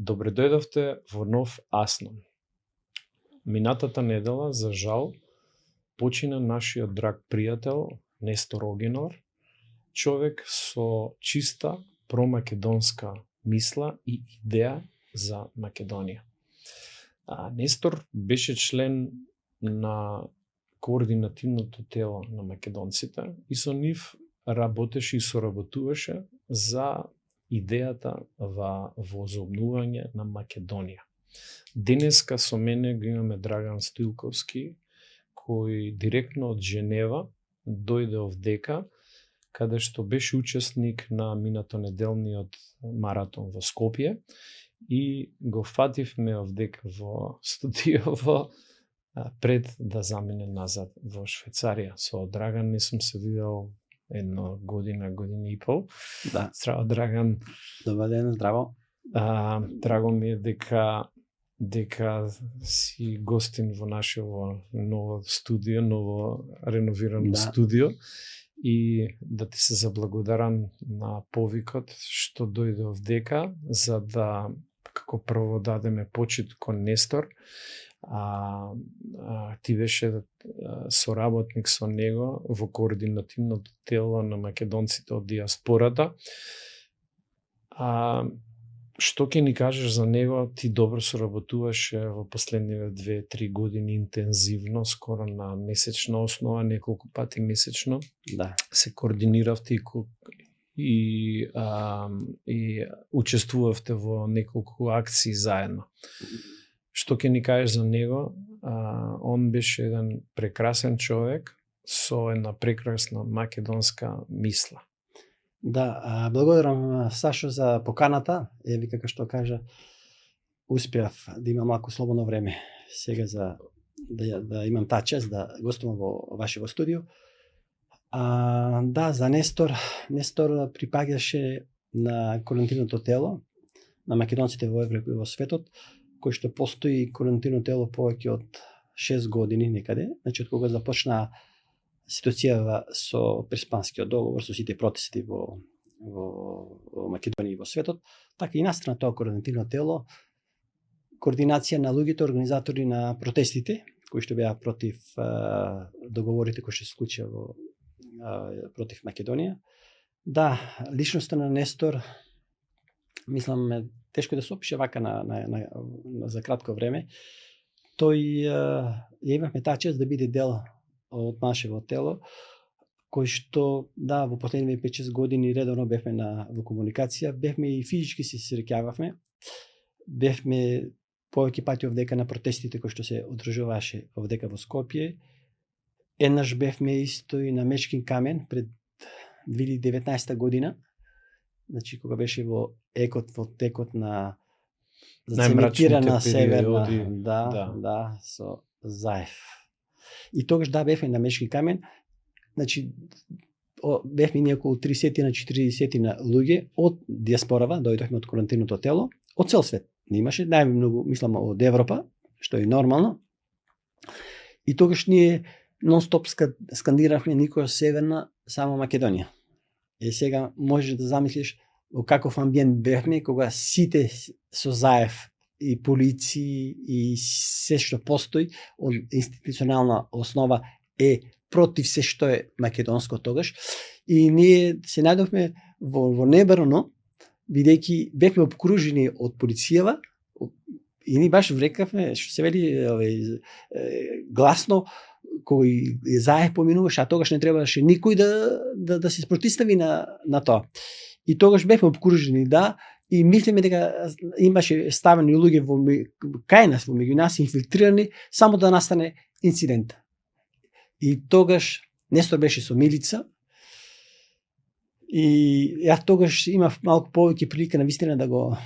Добре дојдовте во нов Аснон. Минатата недела, за жал, почина нашиот драг пријател Нестор Огинар, човек со чиста промакедонска мисла и идеја за Македонија. Нестор беше член на координативното тело на македонците и со нив работеше и соработуваше за идејата во возобнување на Македонија. Денеска со мене го имаме Драган Стоилковски, кој директно од Женева дојде овдека, каде што беше учесник на минатонеделниот маратон во Скопје и го фативме овдека во студиово пред да замине назад во Швајцарија. Со Драган не сум се видел една година и пол. Да. Здраво, Драган. Добар ден, здраво. Драго ми е дека си гостин во нашето ново студио, ново реновирано студио, и да ти се заблагодарам на повикот што дојде овдека, за да како прво дадеме почит кон Нестор. Ти беше соработник со него во координативното тело на македонците од диаспората. Што ќе ни кажеш за него? Ти добро соработуваше во последниве 2-3 години интензивно, скоро на месечна основа, неколку пати месечно. Да. Се координиравте и учествувавте во неколку акции заедно. Што ќе ни кажеш за него? Он беше еден прекрасен човек со една прекрасна македонска мисла. Да, благодарам Сашо за поканата. Еви како што кажа, успеав да имам малку слободно време сега за да имам таа чест да гостувам во вашето студио. Да, за Нестор припаѓаше на координативното тело на македонците во Европа и во светот, кој што постои координативно тело повеќе од 6 години некаде, значи од кога започна ситуацијава со Преспанскиот договор, со сите протести во Македонија и во светот, така и настана тоа координативно тело, координација на луѓето организатори на протестите, кои што беа против договорите кои што се случија против Македонија. Да, личноста на Нестор, мислам, тешко да се опише вака за кратко време. Тој имавме таа чест да биде дел од нашето тело, кој што, да, во последниве 5-6 години редовно бевме во комуникација, бевме и физички се среќававме, бевме повеќе пати овдека на протестите кои што се одржуваше овдека во Скопје. Еднаш бевме исто и на Мечкин камен пред 2019 година, значи кога беше во текот на цементирана северна, да, со Заев. И тогаш бевме на Мечки камен, значи бевме ние околу 30-40 луѓе од диаспорава, дојдовме од координативното тело, од цел свет. Не имаше најмногу, мислам, од Европа, што е нормално. И тогаш ние нон-стоп скандиравме никоја северна, само Македонија. И сега можеш да замислиш во каков амбиент бевме кога сите со Заев и полиции и се што постои од институционална основа е против се што е македонско тогаш. И ние се најдовме во небрано, бидејќи бевме обкружени од полицијава и ни баш врекавме, што се вели гласно, кој Заев поминуваше, а тогаш не требаше никој да се спротистави на тоа. И тогаш бевме обкружени, да, и мислиме дека имаше ставени луѓе кај нас, во меѓу нас, инфилтрирани, само да настане инцидент. И тогаш Нестор беше со милица, и ја тогаш имав малку повеќе прилика на вистина да го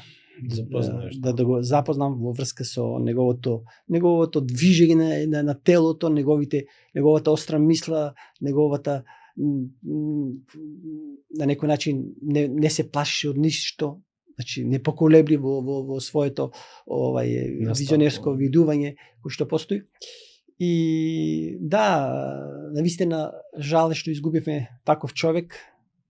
запознам во врска со неговото движење на телото, неговата остра мисла, неговата на некој начин не се плашеше од ништо, значи непоколеблив во своето визионерско видување кој што постои. И да, навистина жале што изгубивме таков човек,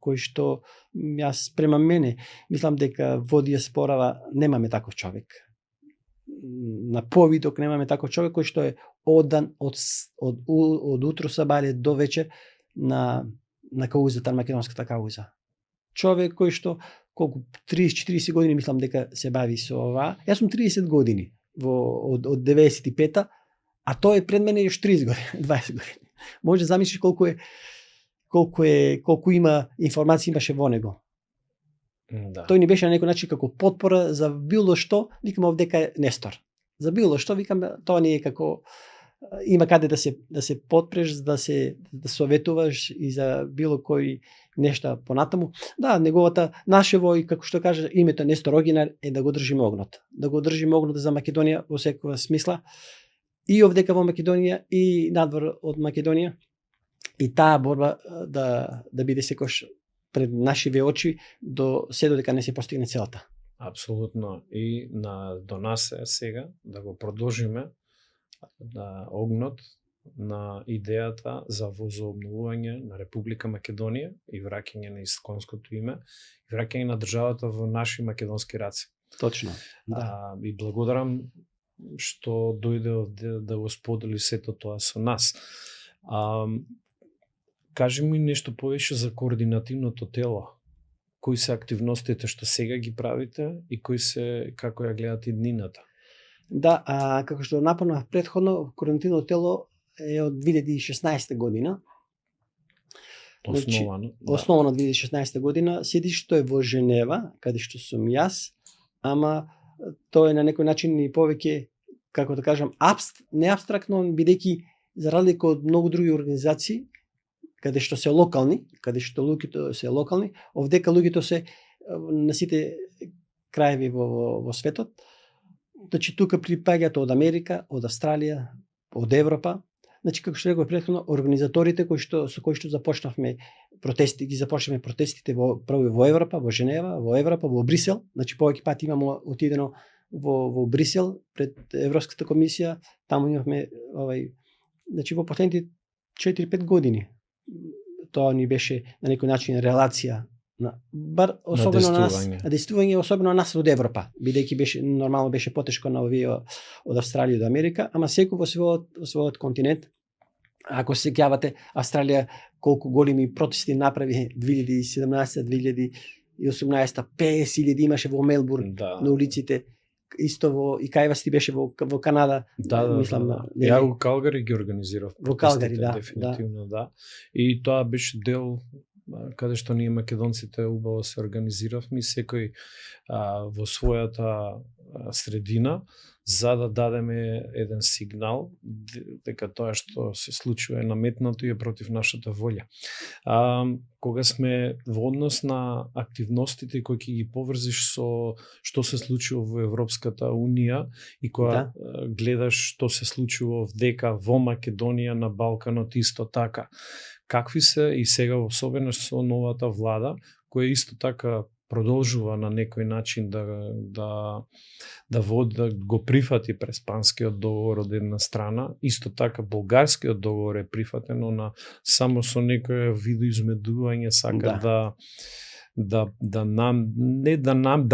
кој што јас према мене мислам дека води спорава немаме таков човек. На повидок немаме таков човек кој што е одан од утро сабаре до вечер на каузата, на македонската кауза. Човек кој што колку 30-40 години мислам дека се бави со ова. Јас сум 30 години од 95-та, а тој е пред мене још 30 години, 20 години. Може да замислиш колку има информации имаше во него. Да. Тој ни беше на некој начин како потпора за било што, викам овдека е Нестор. За било што викам тоа не е како има каде да се подпреш, да советуваш и за било кој нешта понатаму. Да, неговата нашево и како што кажа името Нестор Огинар е да го држиме огнот. Да го држиме огнот за Македонија во секоја смисла. И овдека во Македонија и надвор од Македонија. И таа борба да биде секош пред нашиве очи се додека не се постигне целата. Апсолутно. И до нас е сега да го продолжиме огнот на идејата за возобновување на Република Македонија и враќање на исконското име и враќање на државата во наши македонски раце. Точно. Да. И благодарам што дојде овде да го сподели сето тоа со нас. Кажи ми нешто повеќе за координативното тело. Кои се активностите што сега ги правите и како ја гледате иднината? Да, како што напомнав претходно, координативното тело е од 2016 година. Основано. Основано од 2016 година. Седишто е во Женева, каде што сум јас, ама тоа е на некој начин и повеќе, како да кажам, не абстрактно, бидејќи за разлика од многу други организации, каде што се локални, луѓето се локални, овдека луѓето се на сите краеви во светот. Значи тука припаѓаат од Америка, од Австралија, од Европа. Значи како што реков претходно, организаторите со кои што започнавме протестите прво во Европа, во Женева, во Брисел. Значи повеќе пати имамо отидено во Брисел пред Европската комисија, таму имавме значи во последните 4-5 години. Тоа ни беше на некој начин релација особено на нас, действување особено на нас од Европа, бидејќи нормално беше потешко на овие од Австралија до Америка, ама секој во својот континент. Ако се сеќавате, Австралија колку големи протести направи 2017-2018, 50.000 имаше во Мелбурн на улиците. Исто и кај вас ти беше во Канада, мислам. Ја во Калгари ги организирав. Во Калгари, дефинитивно, да. И тоа беше дел каде што ние македонците убаво се организиравме, секој во својата средина, за да дадеме еден сигнал дека тоа што се случува е наметнато и е против нашата волја. Кога сме во однос на активностите кои ќе ги поврзиш со што се случува во Европската Унија и кога гледаш што се случува овдека во Македонија, на Балканот исто така, какви се и сега особено со новата влада, која исто така продолжува на некој начин да го прифати Преспанскиот договор од една страна, исто така Болгарскиот договор е прифатен, но само со некој видоизмедување сака да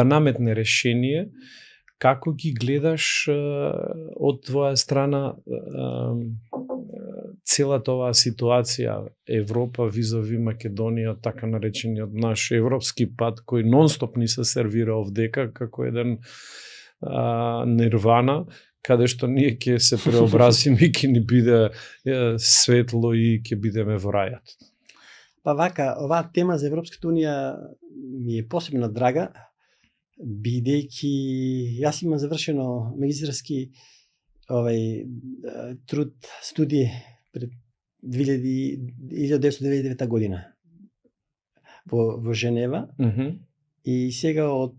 наметне решение. Како ги гледаш од твоја страна целата оваа ситуација Европа визави Македонија, така наречениот наш европски пат, кој нонстоп ни се сервира овдека како еден нирвана, каде што ние ќе се преобразиме и ќе ни биде светло и ќе бидеме во рајот. Па вака, оваа тема за Европската Унија ми е посебно драга, бидејќи јас имам завршено магистарски труд, студија пред 1999 година во Женева. И сега од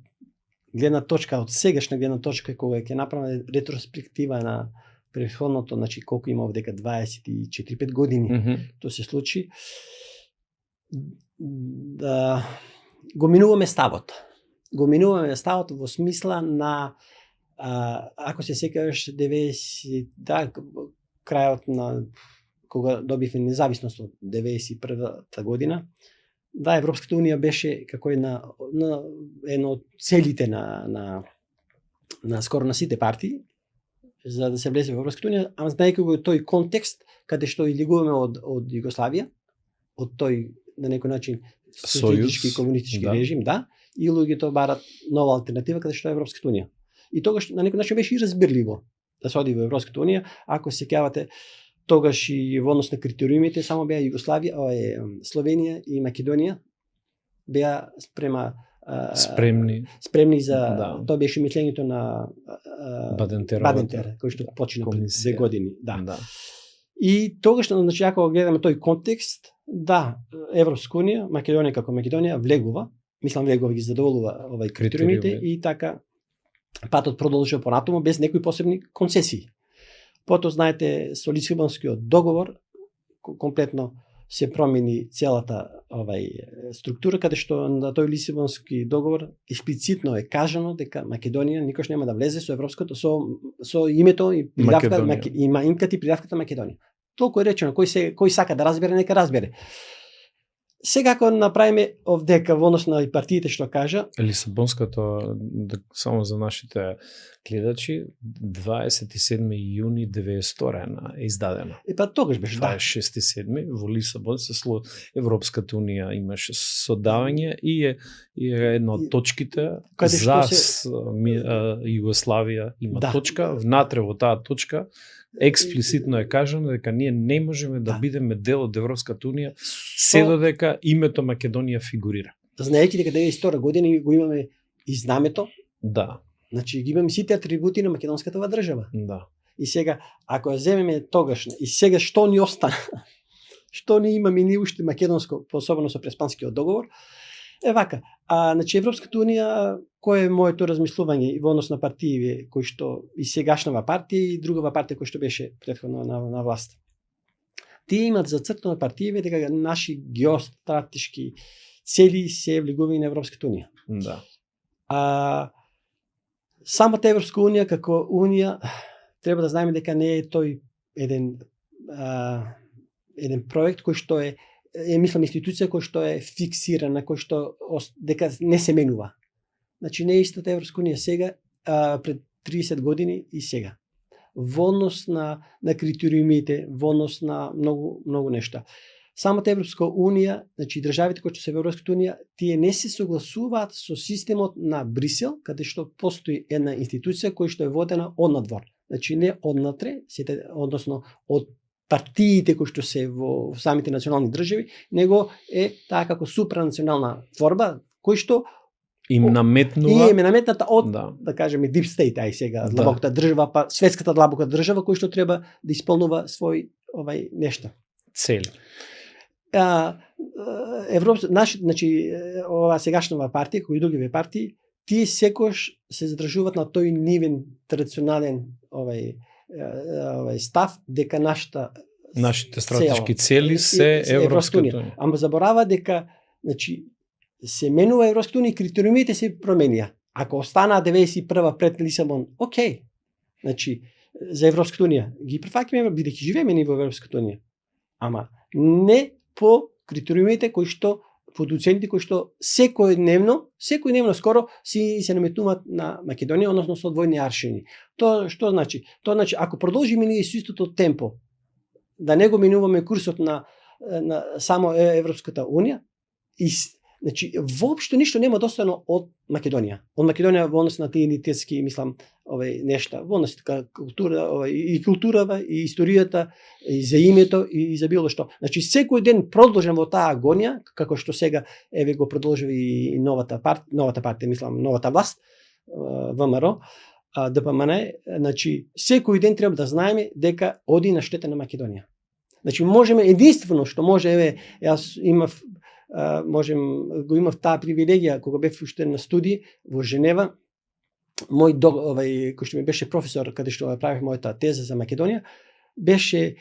сегашна гледна точка, кога ќе направиме ретроспектива на претходното, значи колку има овдека 24-5 години, тоа се случи, да го минуваме ставот. Во смисла на ако се сеќаваш 90 крајот на кога добивме независност од 91-та година, Да, Европската унија беше како една од целите на скоро на сите партии за да се влезе во Европската унија, ама знаејќи го тој контекст каде што излегуваме од Југославија, од тој на некој начин социјалистички комунистички режим, да, и луѓето барат нова алтернатива каде што е Европската унија. И тогаш на некој начин беше и разбирливо да се оди во Европската унија, ако се сеќавате тогаш и во однос на критериумите само беа Југославија, Словенија и Македонија беа спремни за тоа беше мислењето на Бадентер, кој што почина пред 2 години, да. И тогаш, значи, ако гледаме тој контекст, да, Европска унија, Македонија како Македонија влегува ги задоволува овај критериумите и така патот продолжува понатаму без некои посебни концесии. Потоа знаете со Лисабонскиот договор комплетно се промени целата структура каде што на тој Лисабонски договор експлицитно е кажано дека Македонија никош нема да влезе со европското со името и придавката Македонија. Толку е речено, кој сака да разбере, нека разбере. Сега ако направиме овдека во однос на партиите што кажа, Лисабонското, само за нашите гледачи, 27 јуни 1900 е издадена. Па тогаш беше, да. 26-7 во Лисабон Европската унија имаше содавање и е една од точките за Југославија има точка, внатре во таа точка експлицитно е кажано дека ние не можеме да бидеме дел од Европската унија се додека името Македонија фигурира. Знаејќи дека 92 година го имаме и знамето. Да. Значи ги имаме сите атрибути на македонската држава. Да. И сега ако ја земеме тогашна и сега што ни остана? Што не имаме ни уште македонско, особено со Преспанскиот договор? Вака, значи Европската унија, кој е моето размислување во однос на партии кои што и сегашнава партија и другава партија кој што беше претходно на власт. Тие имат зацртано партии дека наши геостратешки цели се влегување на Европската унија. Да. Самата Европска унија како унија треба да знаеме дека не е тој еден проект кој што мислам институција кој што е фиксирана, кој што дека не се менува. Значи не е истата Европска унија сега пред 30 години и сега. Во однос на критериумите, во однос на многу нешта. Самата Европска унија, значи државите кои што се во Европската унија, тие не се согласуваат со системот на Брисел, каде што постои една институција која што е водена однадвор. Значи не однатре, односно од партиите кои што се во самите национални држави, него е таа како супранационална творба кој што им наметнува и наметната од да кажеме Deep State, сега длабоката држава, па светската длабока држава кој што треба да исполнува свој нешта. Цели. Значи ова сегашнава партија, кои другиве партии, тие секош се задржуваат на тој нивен традиционален став дека нашите стратешки цели се Европската унија. Ама заборава дека значи се менува Европската унија и критериумите се променија. Ако останаа 91 пред Лисабон, окей. Значи за Европската унија ги прифаќаме бидејќи живееме ни во Европската унија. Ама не по критериумите кои што продуценти кои што секојдневно скоро се наметнуваат на Македонија, односно со двојни аршини. Тоа што значи? Тоа значи ако продолжиме ние со истото темпо да не го минуваме курсот на само Европската унија и значи воопшто ништо нема достано од Македонија. Од Македонија во однос на тие идентитетски, мислам, нешта, во однос на култура, и културава, и историјата, и за името, и за било што. Значи секој ден продолжен во таа агонија, како што сега го продолжува и новата партија, мислам, новата власт, ВМРО, ДПМН, значи секој ден треба да знаеме дека оди на штета на Македонија. Значи можеме единствено што може, јас имав таа привилегија кога бев уште на студии во Женева, кој што ми беше професор каде што правев мојата теза за Македонија, беше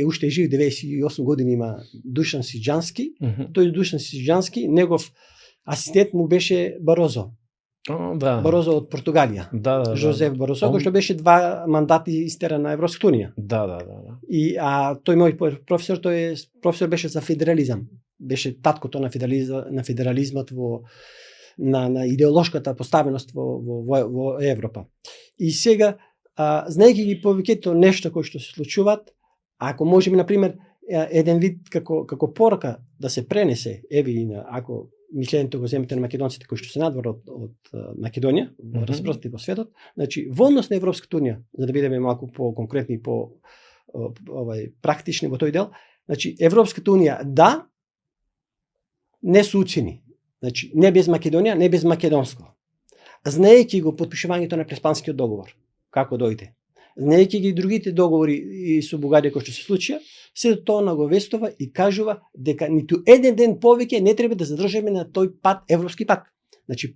уште жив, 98 години има, Душан Сиџански. Тој Душан Сиџански, негов асистент му беше Барозо. Барозо од Португалија. Жозеф Барозо, кој што беше 2 мандати истера на Европската унија. Да. И тој мој професор беше за федерализам. беше таткото на федерализмот на идеолошката поставеност во Европа. И сега, знаејќи ги повеќето нешта кои што се случуваат, ако можеме, например, еден вид како порака да се пренесе, ако мислењето го земете на македонците кои што се надвор од Македонија, во разпрости во светот, значи во однос на Европската унија, за да бидеме малку по-конкретни, практични во тој дел, значи Европската унија да не се уцени. Значи не без Македонија, не без македонско. Знаејќи го потпишувањето на Преспанскиот договор, како дојде. Знаејќи ги другите договори и со Бугарија кои што се случија, се тоа наговестува и кажува дека ниту еден ден повеќе не треба да задржиме на тој пат, европски пат. Значи,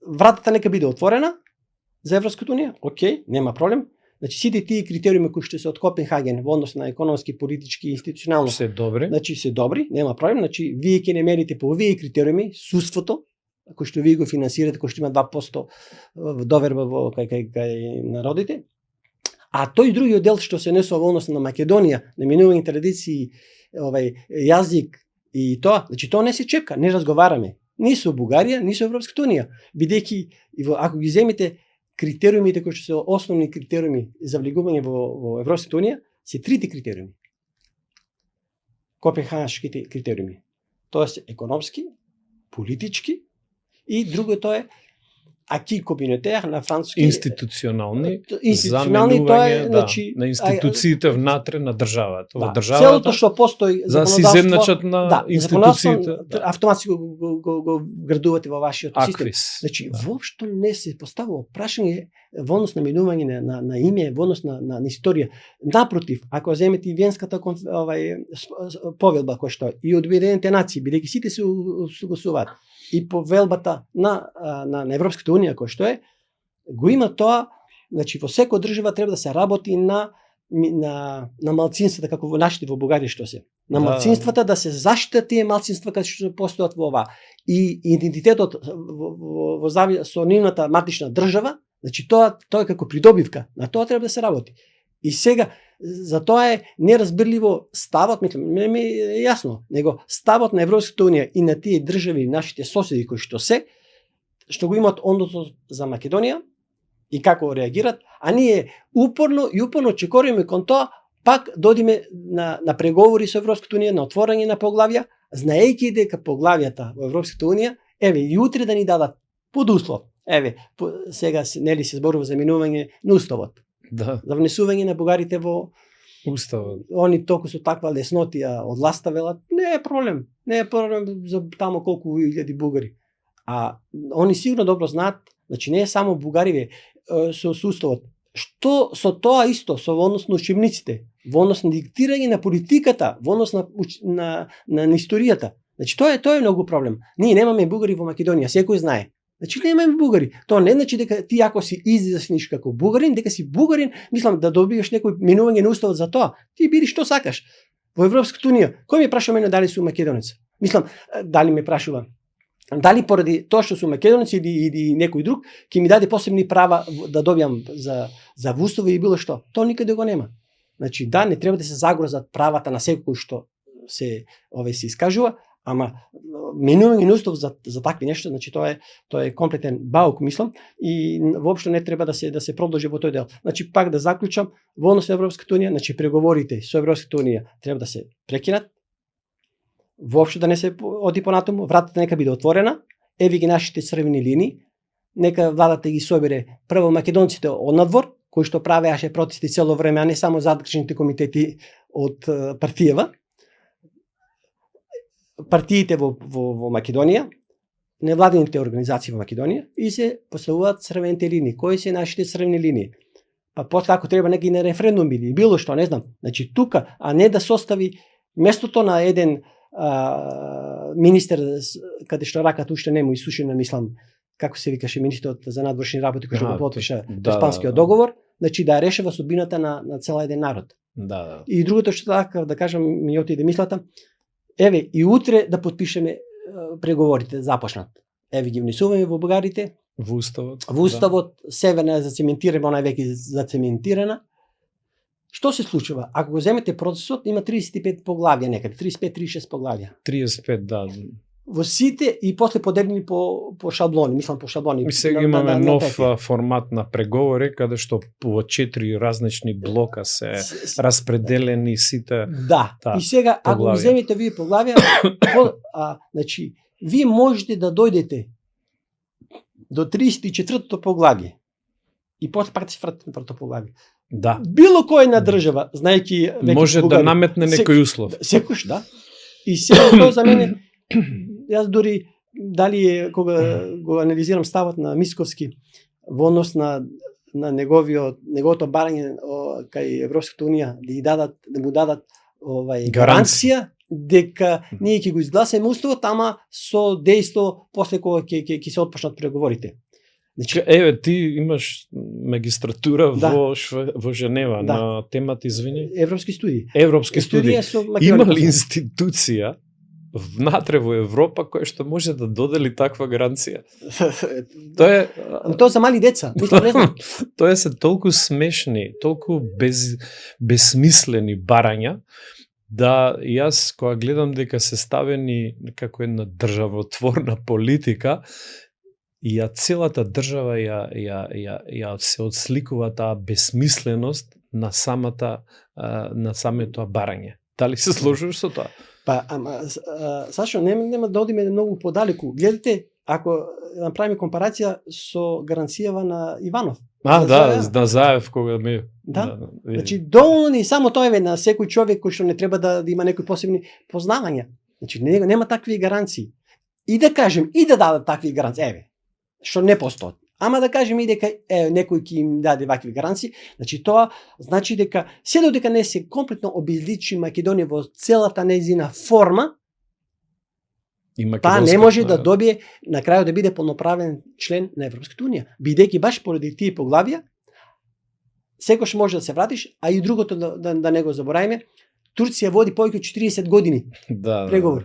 вратата нека биде отворена за Европската унија, окей, нема проблем. Значи, сите тие критериуми кои што се од Копенхаген во однос на економски, политички и институционално се добри. Значи, се добри, нема проблем. Значи, вие ќе не мерите по овие критериуми судството, кој што вие го финансирате, кој што има 2% доверба во кај народите. А тој другиот дел што се несува во однос на Македонија, на минување традиции, јазик и тоа, значи тоа не се чепка, не разговараме ни со Бугарија, ни со Европската унија, бидејќи ако ги земете критериумите кои што се основни критериуми за влегување во Европската унија, се трите критериуми. Копенхагенските критериуми. Тоа се економски, политички и другото е аки комунитер на француски институционални тоа е, значи, на институциите внатре на државата. Во државата целото што постои за да се земначат на институциите, автоматски го градувате во вашиот систем. Значи воопшто не се поставува прашање во однос на минување на име, во однос на историја. Напротив, ако земете и Венската повелба која што и од Обединените нации, бидејќи сите се согласуваат, и повелбата на Европската унија кој што е, го има тоа, значи во секоја држава треба да се работи на малцинствата, како во нашите во Бугарија што се. На малцинствата да се заштитат тие малцинства кои што постојат во ова. И идентитетот со нивната матична држава, значи тоа е како придобивка, на тоа треба да се работи. И сега за тоа е неразбирливо ставот, мислам, не ми е јасно, него ставот на Европската унија и на тие држави, нашите соседи кои што го имаат однос за Македонија и како реагират, а ние упорно чекориме кон тоа, пак додиме на преговори со Европската унија, на отворање на поглавја, знаејќи дека поглавјата во Европската унија, и утре да ни дадат под услов. Сега нели се зборува за минување на уставот. Да. За внесување на бугарите во уставот. Они толку со таква леснотија од власта велат, не е проблем за тамо колку илјади бугари. А они сигурно добро знаат, значи не е само бугари со уставот. Што со тоа исто, со во однос на учебниците, во однос на диктирање на политиката, во однос на историјата. Значи тоа е многу проблем. Ние немаме бугари во Македонија, секој знае. Значи немаме бугари. Тоа не значи дека ти ако си изјасниш како бугарин, дека си бугарин, мислам да добиеш некој минување на уставот за тоа. Ти биди што сакаш. Во Европската унија, кој ме прашува мене дали сум македонец? Мислам, дали ме прашува дали поради тоа што сум македонец или некој друг ќе ми даде посебни права да добијам за вустава и било што. Тоа никаде го нема. Значи не треба да се загрозат правата на секој што се искажува, ама минување на устав за такви нешта, значи тоа е комплетен баук, мислам, и воопшто не треба да се продолжи во тој дел. Значи пак да заклучам, во однос на Европската унија, значи преговорите со Европската унија треба да се прекинат. Воопшто да не се оди понатаму, вратата нека биде отворена, еви ги нашите црвени линии, нека владата ги собере прво македонците однадвор, кои што правеаше протести цело време, а не само задржните комитети од партијава, партиите во Македонија, невладините организации во Македонија и се поставуваат црвените линии. Кои се нашите црвени линии? Па после ако треба неки на референдум или било што, не знам. Значи тука, а не да состави местото на еден министер каде што раката уште не му исушена, мислам, како се викаше министерот за надворешни работи кој што го потпиша Преспанскиот договор, значи да решава судбината на цел еден народ. Да. И другото што така да кажам ми отиде мислата, и утре да потпишеме преговорите започнат. Ги внесуваме во бугарите, во уставот. Во уставот, северна е зацементирана, она е веќе зацементирана. Што се случува? Ако го земете процесот, има 35 поглавја некаде, 35-36 поглавја. 35, да. Во сите и после поделени по шаблони, мислам по шаблони. И сега имаме нов формат на преговори, каде што во 4 различни блока се распределени сите. Да. И сега ако го земете вие поглавја, значи вие можете да дојдете до 34-то поглавје. И после пак да се вратите на првото поглавје. Да. Било која една држава, знаејќи може да наметне некој услов. Секојаш, да. И сега тоа за мене, јас дури дали кога го анализирам ставот на Мисковски во однос на неговото барање кај Европската унија да му дадат гаранција дека ние ќе го изгласаме уставот, ама со дејство после кога ќе се отпочнат преговорите. Значи, еве ти имаш магистратура во Женева на темата, извини. Европски студии. Европски студии. Има ли институција внатре во Европа која што може да додели таква гаранција? Тоа за мали деца, мислам, не знам. Тоа се толку смешни, толку безсмислени барања, да јас кога гледам дека се ставени како една државотворна политика, ја целата држава ја се отсликува таа безсмисленост на самото барање. Дали се сложуваш со тоа? Па, Сашо, нема да одиме многу подалеку. Гледате, ако направиме компарација со гаранцијава на Иванов. На Заев кога ми... Да. Значи, доволно и само тоа е на секој човек кој што не треба да има некои посебни познавања. Значи, нема такви гаранции. И да кажем, и да дадат такви гаранции, што не постоат. Ама да кажеме и дека некој ќе им даде вакви гаранции, значи тоа значи дека се додека не се комплетно обезличи Македонија во целата нејзина форма, па не може да добие на крајот да биде полноправен член на Европската унија, бидејќи баш поради тие поглавја секош може да се вратиш, а и другото да не го забораваме, Турција води повеќе од 40 години преговори.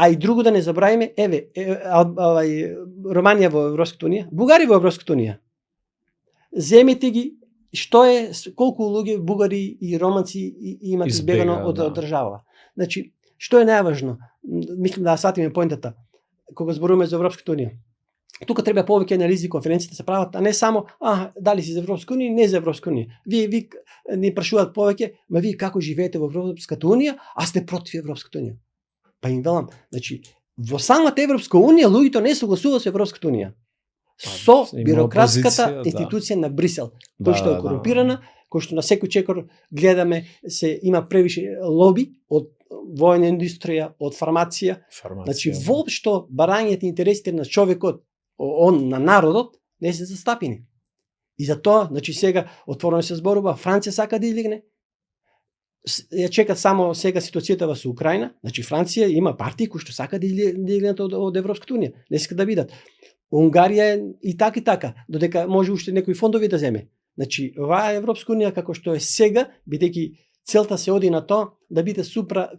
А и друго да не забравиме, Романија во Европската унија, Бугарија во Европската унија. Земете ги, колку луѓе бугари и романци имат избегано од држава. Значи, што е најважно? Мислам да сватиме поентата кога зборуваме за Европската унија. Тука треба повеќе анализи, конференциите се прават, а не само дали си за Европска унија, не за Европска унија. Вие не прашуваат повеќе, ма вие како живеете во Европската унија, а сте против Европската унија. Па им велам, значи, во самата Европска унија луѓето не согласуваат со Европската унија. Со бирократската институција на Брисел, која што е корумпирана, кој што на секој чекор гледаме има превише лоби од војна индустрија, од фармација. Значи, воопшто барањето интересите на човекот, на народот, не се застапени. И затоа, значи сега отворено се зборува, Франција сака да излегне. Ја чекат само сега ситуацијата во Украина, значи Франција има партии кои што сака да излегнат од Европската унија, не сака да видат. Унгарија и така, додека може уште некои фондови да земе. Значи, оваа Европска унија како што е сега, бидејќи целта се оди на тоа да биде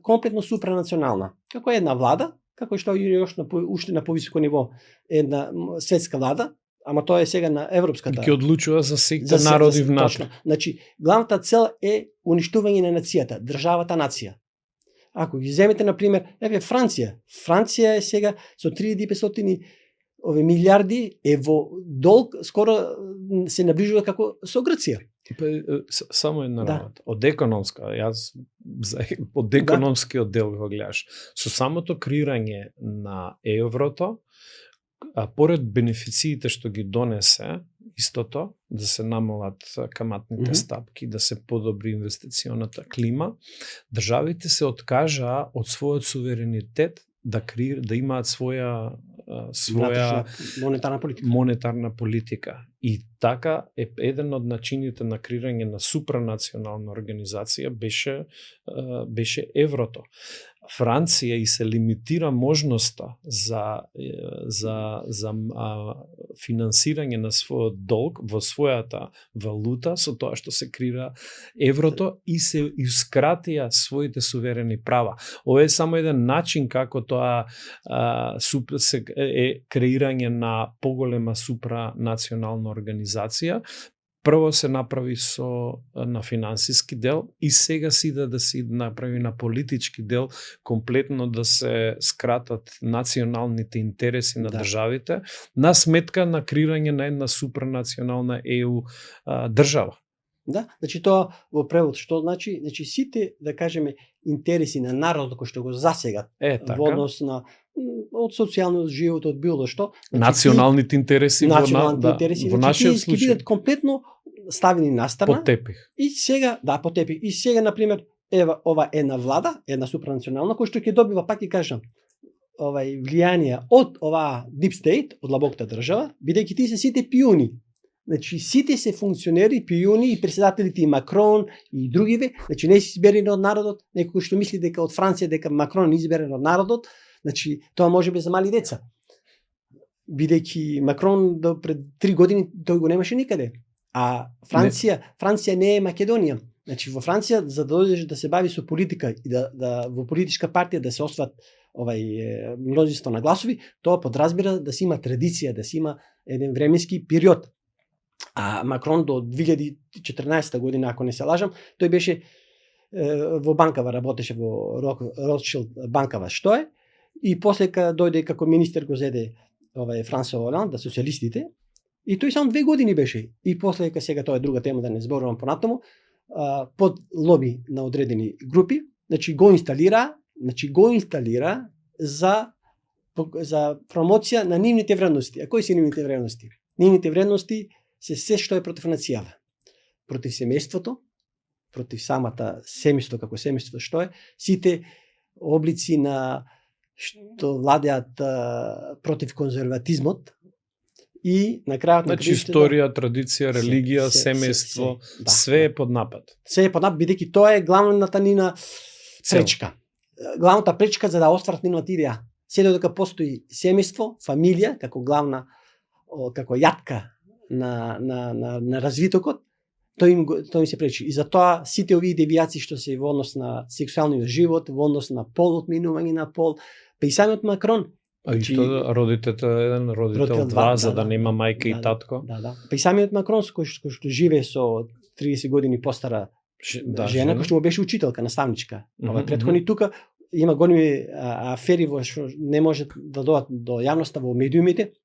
комплетно супранационална. Како една влада, како што е уште на повисоко ниво една светска влада, ама тоа е сега на европската. Ќе одлучува за сите народи внатре. Значи, главната цел е уништување на нацијата, државата нација. Ако ги земете на пример, Франција. Франција е сега со 3500 милиарди во долг, скоро се наближува како со Грција. Само една работа. Од економскиот дел го гледаш. Со самото креирање на еврото, а поред бенефициите што ги донесе истото, да се намалат каматните стапки, да се подобри инвестиционата клима, државите се откажаа од својот суверенитет да имаат своја монетарна политика. И така еден од начините на креирање на супранационална организација беше еврото. Франција и се лимитира можноста за финансирање на својот долг во својата валута со тоа што се креира еврото и се искратија своите суверени права. Ова е само еден начин како тоа е креирање на поголема супранационална организација прво се направи на финансиски дел и сега си да се направи на политички дел, комплетно да се скратат националните интереси на државите на сметка на креирање на една супранационална ЕУ држава. Да, значи тоа во превод што значи? Значи сите, да кажеме, интереси на народот кои што го засегат во однос на од социјалниот живот, од било што, значи, националните интереси во нашиот случај ќе бидат комплетно ставени на страна под тепих. И сега, под тепих. И сега на пример, ова една влада, една супранационална која што ќе добива, пак ќе кажам, влијание од оваа deep state, од длабоката држава, бидејќи тие се сите пиони. Значи сите се функционери, пиони и председателите и Макрон и другиве, значи не се изберени од народот, некој што мисли дека од Франција дека Макрон изберен од народот, значи тоа може би за мали деца. Бидејќи Макрон пред 3 години тој го немаше никаде. А Франција не е Македонија. Значи во Франција за да дојдеш да се бави со политика и да во политичка партија да се осват множество на гласови, тоа подразбира да се има традиција, да се има еден временски период. А Макрон до 2014 година, ако не се лажам, тој беше во банкава, работеше во Ротшилд банкава, што е, и после дојде како министер го зеде Франсуа Оланд, да социјалистите, и тој само 2 години беше. И после сега тоа е друга тема, да не зборувам понатаму, под лоби на одредени групи, значи го инсталира за промоција на нивните вредности. А кои се нивните вредности? Нивните вредности се што е против нацијава. Против семејството, против самата семејство како семејство што е, сите облици на што владеат против конзерватизмот и на крајот на кришта, историја, традиција, религија, семејство, све е под напад. Све е под напад, бидејќи тоа е главната нина пречка. Главната пречка за да остварат нивната идеја. Се додека постои семејство, фамилија како главна, како јатка на развитокот, тој им се пречи. И затоа сите овие девијации што се во однос на сексуалниот живот, во однос на полот, минување на пол, па и самиот Макрон. А исто родитето еден, родител два, за да нема мајка и татко. Да. Па и самиот Макрон кој што живее со 30 години постара жена, кој што му беше учителка, наставничка. Претходни тука има големи афери во што не може да дојдат до јавноста во медиумите.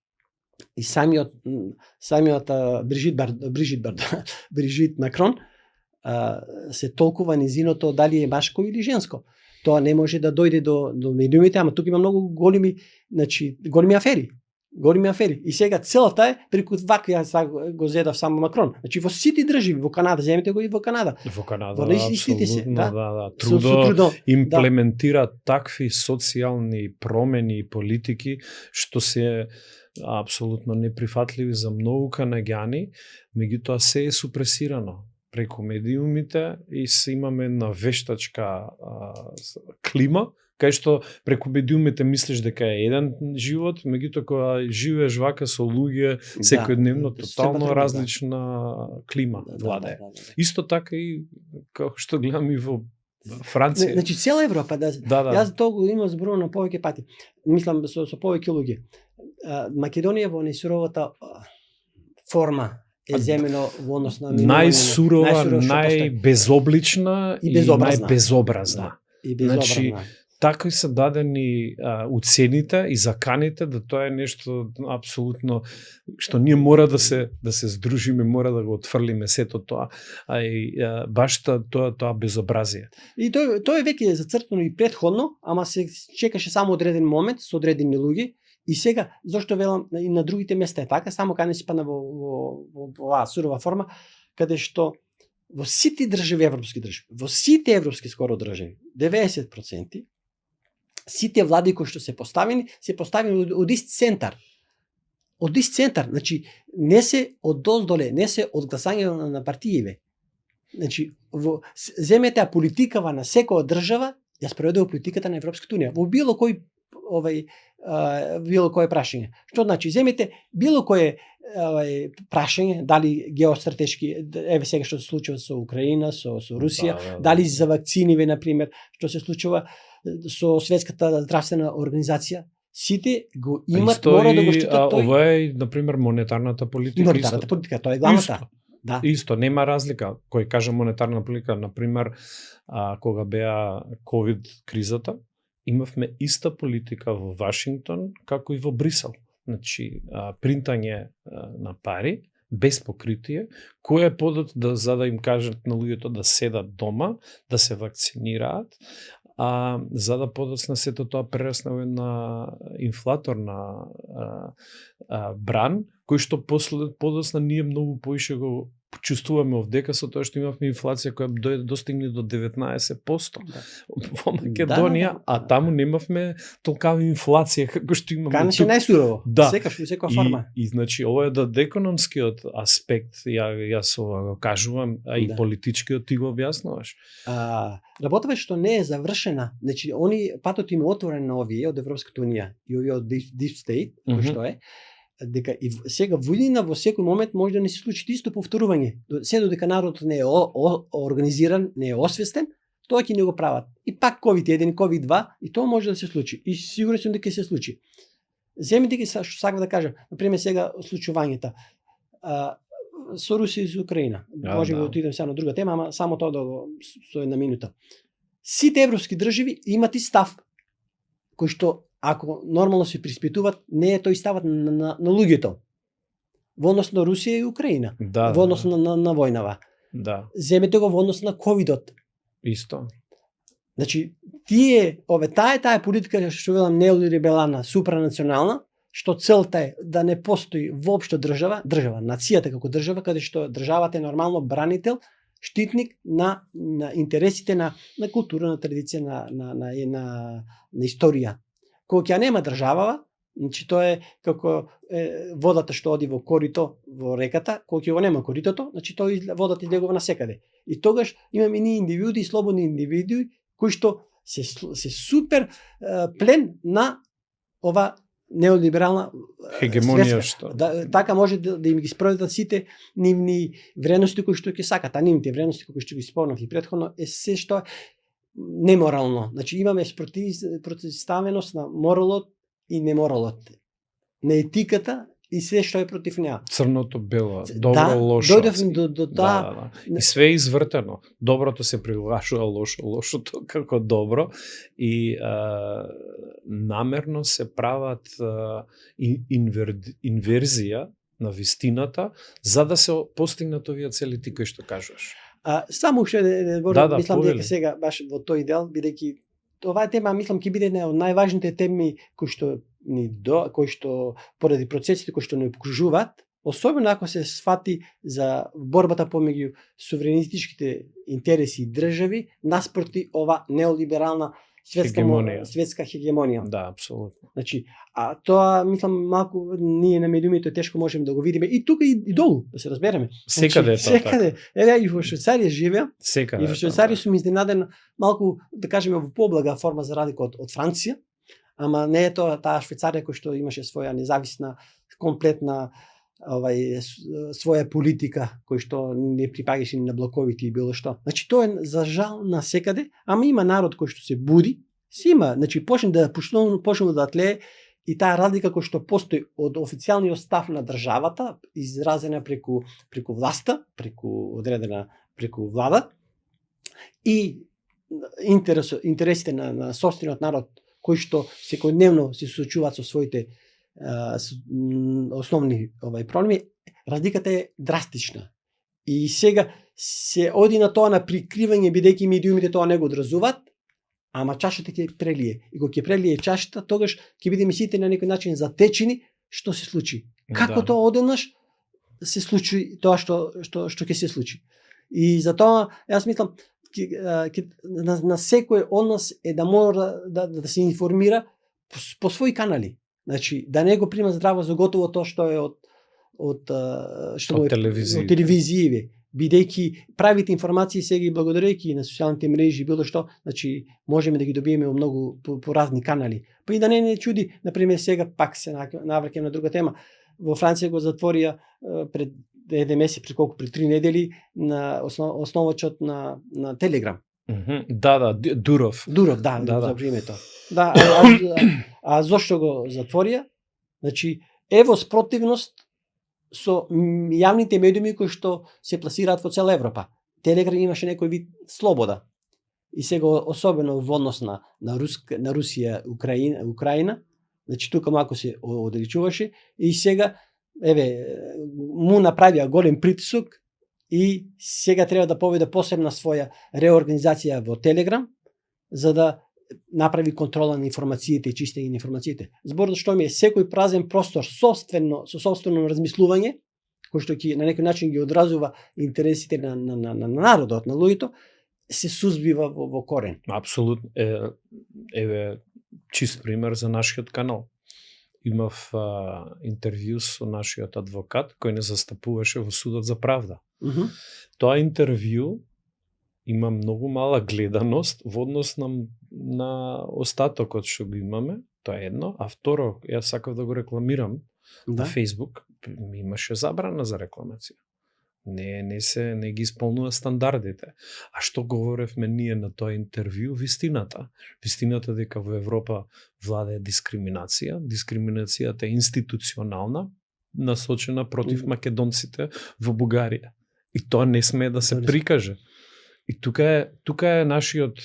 И самиот Брижит Макрон се толкува низиното дали е машко или женско. Тоа не може да дојде до медиумите, ама тука има многу големи афери. Големи афери. И сега целата е преку вакви го зедав само Макрон. Значи во сите држави, во Канада, земете го и во Канада. Во Канада, Трудо имплементира такви социјални промени и политики што се апсолутно неприфатливи за многу канаѓани, меѓутоа се е супресирано преку медиумите и се имаме една вештачка клима, кај што преку медиумите мислиш дека е еден живот, меѓутоа кога живееш вака со луѓе секојдневно, тотално различна клима владее. Исто така и како што гледам и во Франција. Значи цела Европа, јас тоа имам зборувано повеќе пати. Мислам со повеќе луѓе. Македонија во најсуровата форма е земено во однос на најсурова, најбезоблична и најбезобразна. Значи, така се дадени уцените и заканите да тоа е нешто апсолутно што ние мора да се здружиме, мора да го отфрлиме сето тоа, а и баш тоа безобразие. И тоа е веќе зацртано и претходно, ама се чекаше само одреден момент со одредени луѓе. И сега, зашто велам и на другите места е така, само каде не се падна во оваа сурова форма, каде што во сите држави, европски држави, во сите европски скоро држави, 90%, сите влади кои што се поставени од ист центар. Од ист центар, значи не се од доздоле, не се од гласање на партијеве. Значи, земете политикава на секоја држава, ја спроведува политиката на Европската унија. Во било кој прашање. Што значи? Земете било кое прашање, дали геостратешки, еве сега што се случува со Украина, со Русија, дали за вакциниве, например, што се случува со Светската здравствена организација, сите го имат, мора да го штитат тој. Ова е, например, монетарната политика. Монетарната политика, тоа е главната. Да. Исто, нема разлика. Кој кажа монетарна политика, например, кога беа ковид кризата, имавме иста политика во Вашингтон како и во Брисел. Значи, принтање на пари без покритие, кој е подот за да им кажат на луѓето да седат дома, да се вакцинираат, за да подоцна сето тоа прерасна во една инфлаторна бран, кој што подоцна ние многу поише го чувствуваме овдека со тоа што имавме инфлација која достигне до 19% во Македонија, а таму немавме толкава инфлација како што имаме Канеше тук. најсурово. Да. Секаш во секоја форма. И значи ова е економскиот аспект, јас ова го кажувам, а и Да. политичкиот ти го објаснуваш. Работава што не е завршена. Значи, патот им е отворен на овие од Европската унија и овие од Deep State, кој што е, дека и сега војна во секој момент може да не се случи исто повторување. Се додека народот не е организиран, не е освестен, тоа ќе не го прават. И пак COVID-1, COVID-2, и тоа може да се случи. И сигурен сум дека ќе се случи. Земите ги што сакам да кажам, например сега случувањата со Русија и со Украина. Може да отидем сега на друга тема, ама само тоа со една минута. Сите европски држави имат и став кој што ако нормално се приспитуваат, не е тој ставот на луѓето. Во однос на Русија и Украина. Да, во однос на војнава. Да. Земете го во однос на ковидот. Исто. Значи, таа политика што велам неолиберална, супранационална, што целта е да не постои воопшто држава, нацијата како држава, каде што државата е нормално бранител, штитник на интересите на култура, на традиција, на историја. Кога ќе нема државава, значи тоа е како водата што оди во корито во реката, кога ќе го нема коритото, значи водата излегува насекаде. И тогаш имаме ние индивиди, слободни индивиди кои што се супер плен на ова неолиберална хегемонија што. Така може да им ги спроведат сите нивни вредности кои што ќе сакат, а нивните вредности кои што ги спомнав и претходно е се што неморално. Значи имаме противставеност на моралот и неморалот, на етиката и се што е против неа. Црното, бело, добро, лошо. Дојдовме до да. И све е извртено. Доброто се приглашува, лошото како добро и намерно се прават инверзија на вистината за да се постигнат овие цели ти кои што кажуваш. Само уште мислам дека сега баш во тој дел, бидејќи оваа тема мислам ќе биде една од најважните теми кои што поради процесите кои што не окружуваат, особено ако се свати за борбата помеѓу суверенистичките интереси и држави наспроти ова неолиберална светска хегемонија. Да, апсолутно. Значи, тоа мислам малку ние на медиумите тешко можеме да го видиме и тука и долу, да се разбереме. Секаде е тоа. Секаде. Еве и во Швајцарија живеа. Секаде. И во Швајцарија сум изненаден малку да кажеме во поблага форма за разлика од Франција, ама не е тоа таа Швајцарија која што имаше своја независна комплетна своја политика кој што не припагаше ни на блоковите и било што. Значи тоа е за жал на секаде, ама има народ кој што се буди, си има, значи почне да тлее и таа разлика кој што постои од официјалниот став на државата, изразена преку власта, преку влада и интересите на сопствениот народ кои што секојдневно се соочуваат со своите основни проблеми, разликата е драстична. И сега се оди на тоа на прикривање бидејќи медиумите тоа не го одразуваат, ама чашата ќе прелие. И кога ќе прелие чашата, тогаш ќе бидеме сите на некој начин затечени што се случи. Како тоа одеднаш се случи тоа што ќе се случи. И затоа јас мислам на секој од нас е да мора да се информира по своји канали. Значи, да не го прима здраво за готово тоа што е од телевизија, бидејќи правите информации сега и благодарејќи на социјалните мрежи било што, значи можеме да ги добиеме во многу по разни канали. Па и да не чуди, например сега пак се навраќам на друга тема. Во Франција го затворија пред еден месец, пред 3 недели на основачот на Телеграм. Дуров. Да, за името. Да, а зошто го затворија? Значи, ево спротивност со јавните медиуми кои што се пласираат во цела Европа. Телеграм имаше некој вид слобода. И сега особено во однос на Русија, Украина, значи тука малку се одличуваше и сега му направија голем притисок и сега треба да поведе посебна своја реорганизација во Телеграм за да направи контрола на информациите и чистење на информациите. Збор што ми е секој празен простор со сопствено размислување, кој што на некој начин ги одразува интересите на народот, на луѓето, се сузбива во корен. Апсолутно. Еве чист пример за нашиот канал. Имав интервју со нашиот адвокат кој не застапуваше во судот за правда. Тоа интервју има многу мала гледаност во однос на остатокот што го имаме, тоа е едно, а второ, јас сакав да го рекламирам на Facebook, имаше забрана за рекламација. Не ги исполнува стандардите. А што говоревме ние на тоа интервју? Вистината. Вистината дека во Европа владее дискриминација. Дискриминацијата е институционална, насочена против македонците во Бугарија. И тоа не смее да се прикаже. И тука е нашиот,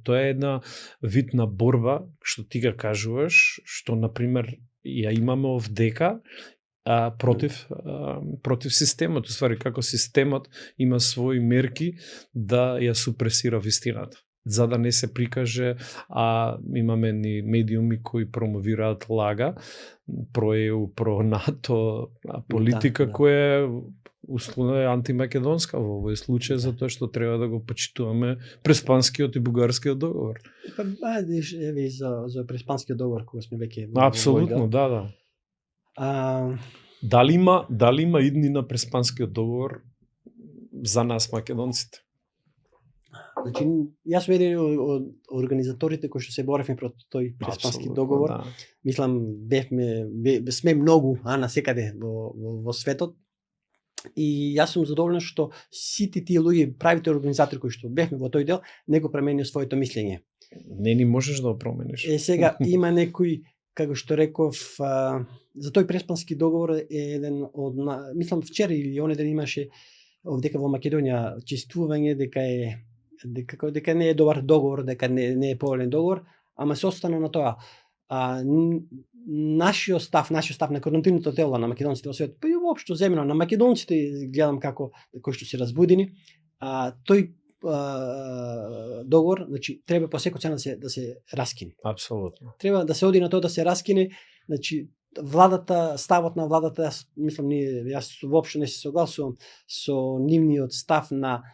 тоа е една вид на борба, што ти га кажуваш, што, например, ја имаме овдека, против системот, уствари како системот има своји мерки да ја супресира вистината. За да не се прикаже, имаме ни медиуми кои промовираат лага, про-ЕУ, про-НАТО, политика која условно е антимакедонска во овој случај, затоа што треба да го почитуваме Преспанскиот и Бугарскиот договор. За Преспанскиот договор кога сме веќе апсолутно, да. Дали има иднина Преспанскиот договор за нас македонците? Значи, јас сум еден од организаторите кои што се боревме против тој Преспански договор. Да. Мислам, сме многу насекаде во светот. И јас сум задоволен што сите тие луѓе, правите организатори кои што бевме во тој дел, не го променио своето мислење. Не ни можеш да го промениш. Сега има некои, како што реков, за тој Преспански договор е еден од, мислам вчера или онеден имаше овдека во Македонија чествување дека не е добар договор, дека не е поволен договор, ама се остана на тоа. Нашиот став на координативното тело на македонците во свет, па и воопшто земено на македонците гледам како кои што се разбудени, тој договор, значи треба по секој цена да се раскине. Апсолутно. Треба да се оди на тоа да се раскине, значи ставот на владата, јас воопшто не се согласувам со нивниот став на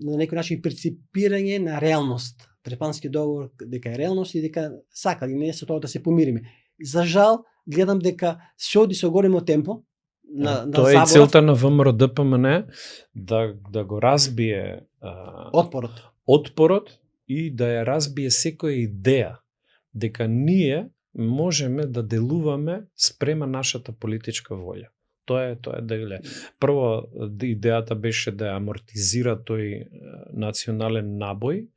некој начин перципирање на реалност. Преспански договор дека е реалност и дека сакали не со тоа да се помириме. За жал, гледам дека се оди со големо темпо на тоа е целта на ВМРО ДПМН да го разбие отпорот и да ја разбие секоја идеја дека ние можеме да делуваме спрема нашата политичка волја. Тоа е да прво идејата беше да амортизира тој национален набој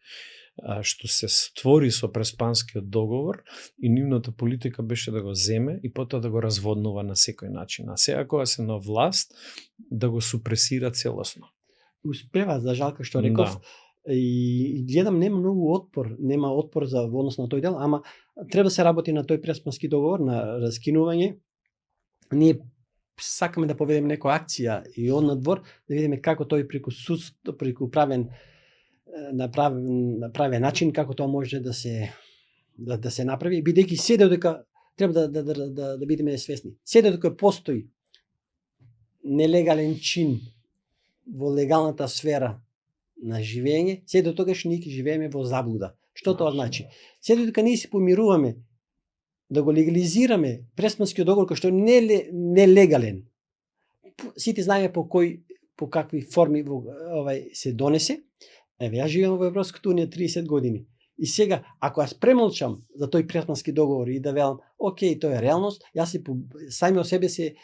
што се створи со Преспанскиот договор и нивната политика беше да го земе и потоа да го разводнува на секој начин. А сега кога се на власт да го супресира целосно. Успева, за жал, што реков. Да. И гледам нема отпор за во однос на тој дел, ама треба да се работи на тој Преспански договор, на раскинување. Ние сакаме да поведеме некоја акција и однадвор да видиме како тој преку направен начин како тоа може да се направи, бидејќи се додека треба да бидеме свесни. Се додека постои нелегален чин во легалната сфера на живење, се до тогаш ние ќе живееме во заблуда. Што тоа значи? Се додека ние се помируваме да го легализираме Преспанскиот договор кој што не легален. Сите знаеме по какви форми се донесе. Јас живеам во Европската унија 30 години. И сега, ако јас премолчам за тој Преспански договор и да велам, окей, тоа е реалност, јас сами од себе се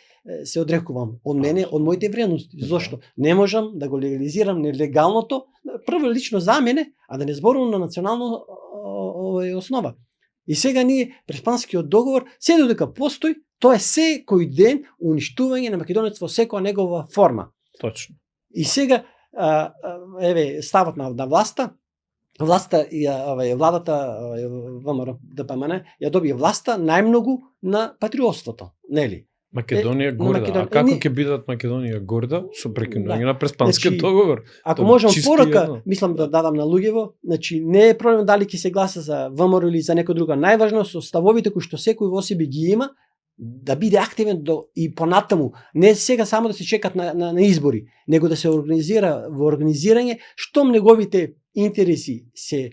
одрекувам од мене, од моите вредности. Зошто? Не можам да го легализирам нелегалното, прво лично за мене, а да не зборувам на национална основа. И сега ние Преспанскиот договор, се додека постои, Тоа е секој ден уништување на македонецот во секоја негова форма. Точно. И сега еве ставот на власта владата ВМРО ДПМН ја добија власта најмногу на патриотството, нели? Македонија на горда. Македонија. А како ќе бидат Македонија горда со прекинување на Преспанскиот Значи, договор? Ако Тоа можам чисто порака, едно. мислам да дадам на луѓево, значи не е проблем дали ќе се гласа за ВМРО или за некој друга. Најважно со ставовите кои што секој во себе ги има, да биде активен и понатаму, не сега само да се чекат на избори, него да се организира во организирање, штом неговите интереси се